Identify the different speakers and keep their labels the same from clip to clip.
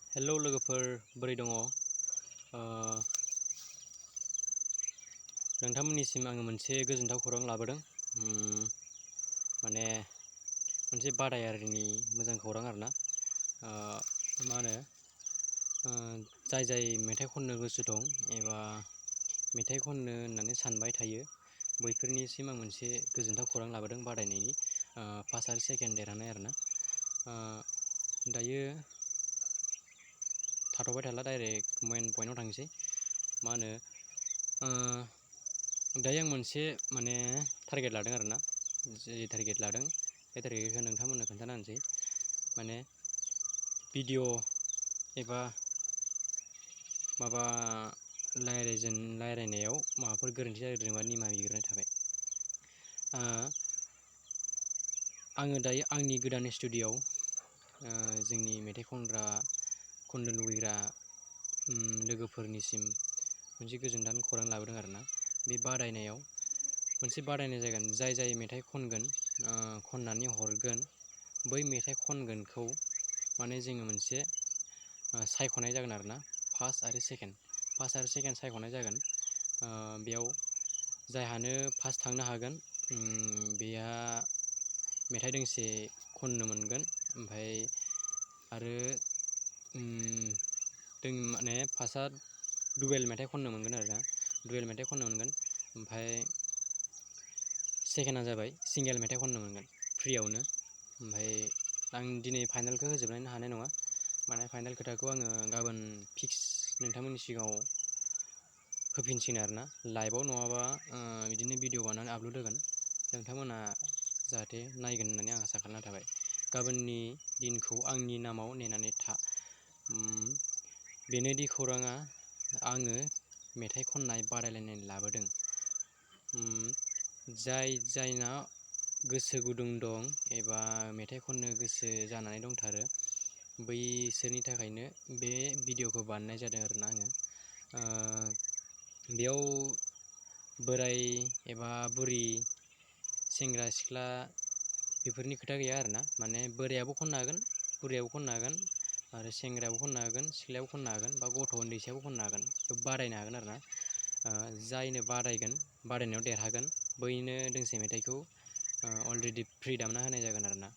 Speaker 1: Hello लोगोफोर बोरै दङ? नोंथांमोननिसिम आङो मोनसे गोजोनथाव खौरां लाबोदों। माने मोनसे बादायारिनि मोजां खौरां आरोना। मा होनो जाय मेथाइ खननो गोसो दं एबा मेथाइ खननो होननानै सानबाय थायो बैफोरनिसिम आं मोनसे गोजोनथाव खौरां लाबोदों बादायनायनि। फार्स्ट आरो सेकेन्ड देरहानाय आरोना। दायो थाथ'बाय थाला डाइरेक्ट मेन पइन्टआव थांसै। मा होनो दायो आं मोनसे माने टारगेट लादों आरोना। जे टारगेट लादों बे टारगेटखौ नोंथांमोननो खोन्थाना होनोसै। माने भिडिअ एबा माबा रायलायनायाव माबाफोर गोरोन्थि जादोंबा निमाहा बिग्रोनाय थाबाय। आङो दायो आंनि गोदान स्टुडिअ'आव जोंनि मेथाइ खननो लुबैग्रा लोगोफोरनिसिम मोनसे गोजोनथाव खौरां लाबोदों आरोना। बे बादायनायाव मोनसे बादायनाय जागोन। जाय मेथाइ खननानै हरगोन बै मेथाइ खनगोनखौ माने जोङो मोनसे सायख'नाय जागोन आरोना। फार्स्ट आरो सेकेन्ड सायख'नाय जागोन। बेयाव जायहानो फार्स्ट थांनो हागोन बेहा मेथाइ दोंसे खननो मोनगोन। ओमफ्राय आरो माने फार्स्टआ डुवेल मेथाइ खननो मोनगोन आरोना। ओमफ्राय सेकेन्डआ जाबाय सिंगेल मेथाइ खननो मोनगोन फ्रियावनो। ओमफ्राय आं दिनै फाइनालखौ होजोबनो हानाय नङा। माने फाइनाल खोथाखौ आङो गाबोन फिक्स नोंथांमोननि सिगाङाव होफिनसिगोन आरोना। लाइभआव नङाबा बिदिनो भिडिअ बानायनानै आपल'ड होगोन। नोंथांमोना जाहाथे नायगोन होननानै आं आसा खालामना थाबाय। गाबोननि दिनखौ आंनि नामाव नेनानै था। बेनोदि खौराङा आङो मेथाइ खननाय बादायलायनाय लाबोदों। जायना गोसो गुदुं दं एबा मेथाइ खननो गोसो जानानै दंथारो बैसोरनि थाखायनो बे भिडिअखौ बानायनाय जादों आरोना आङो। बेयाव बोराय एबा बुरि सेंग्रा सिख्ला बेफोरनि खोथा गैया आरोना। माने बोरायाबो खननो हागोन, बुरैयाबो खननो हागोन, आरो सेंग्रायाबो खननो हागोन, सिख्लायाबो खननो हागोन, बा गथ' उन्दैसायाबो खननो हागोन। बादायनो हागोन आरोना। जायनो बादायनायाव देरहागोन बैनो दोंसे मेथाइखौ अलरेडि फ्रि दामना होनाय जागोन आरोना।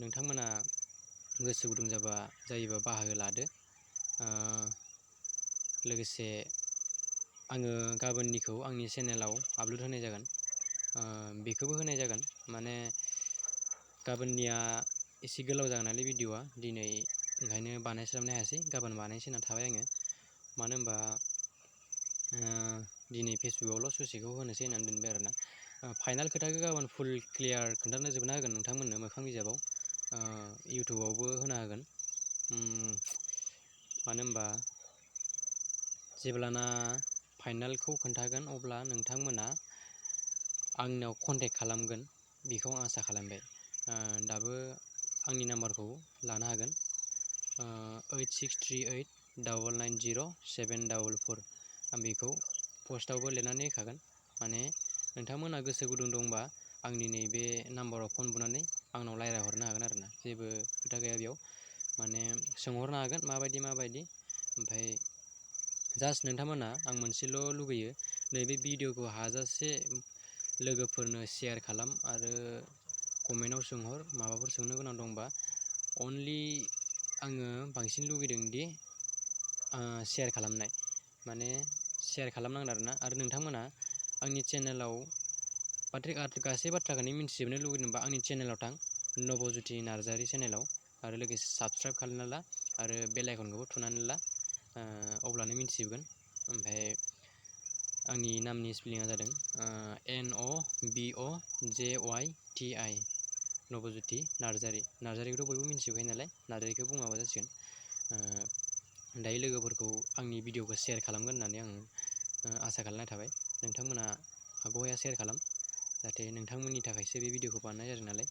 Speaker 1: नोंथांमोना गोसो गुदुं जायोबा बाहागो लादो। लोगोसे आङो गाबोननिखौ आंनि चेनेलाव आपल'ड होनाय जागोन। बेखौबो होनाय जागोन माने गाबोननिया एसे गोलाव जागोन नालाय भिडिअ'आ दिनै, ओंखायनो बानायस्लाबनो हायासै। गाबोन बानायसै होनना थाबाय आङो। मानो होनबा दिनै फेसबुकआवल' ससेखौ होनोसै होननानै दोनबाय आरोना। फाइनाल खोथाखौ गाबोन फुल क्लियार खोन्थाजोबना होगोन नोंथांमोननो मोखां बिजाबाव। इउटुबावबो होना होगोन। मानो होनबा जेब्लाना फाइनालखौ खोन्थागोन अब्ला नोंथांमोना आंनाव कन्टेक्ट खालामगोन बेखौ आं आसा खालामबाय। दाबो आंनि नाम्बारखौ लानो हागोन 8638990744। आं बेखौ पस्टआवबो लिरनानै होखागोन। माने नोंथांमोना गोसो गुदुं दंबा आंनि नैबे नाम्बाराव फन बुनानै आंनाव रायज्लायहरनो हागोन आरोना। जेबो खोथा गैया बेयाव। माने सोंहरनो हागोन माबायदि ओमफ्राय जास्ट नोंथांमोना आं मोनसेल' लुगैयो, नैबे भिडिअखौ हाजासे लोगोफोरनो शेयार खालाम आरो कमेन्टआव सोंहर। माबाफोर सोंनो गोनां दंबा अनलि आङो बांसिन लुगैदों दि शेयार खालामनाय, माने शेयार खालामनांगोन आरोना। आरो नोंथांमोना आंनि चेनेलाव गासै बाथ्राखौनो मिन्थिजोबनो लुगैदोंबा आंनि चेनेलाव थां, नबज्योति नार्जारि चेनेलाव, आरो लोगोसे साबस्क्राइब खालामना ला आरो बेल आइकनखौबो थुनानै ला। अब्लानो मिन्थिजोबगोन। ओमफ्राय आंनि नामनि स्पेलिंआ जादों NOBOJYTI, नबज्योति नार्जारि। नार्जारिखौथ' बयबो मिन्थिजोबखायो नालाय, नार्जारिखौ बुङाबा जासिगोन। दायो लोगोफोरखौ आंनि भिडिअखौ शेयार खालामगोन होननानै आं आसा खालामनाय थाबाय। नोंथांमोना हागौहाया शेयार खालाम, जाहाथे नोंथांमोननि थाखायसो बे भिडिअखौ बानायनाय जादों नालाय।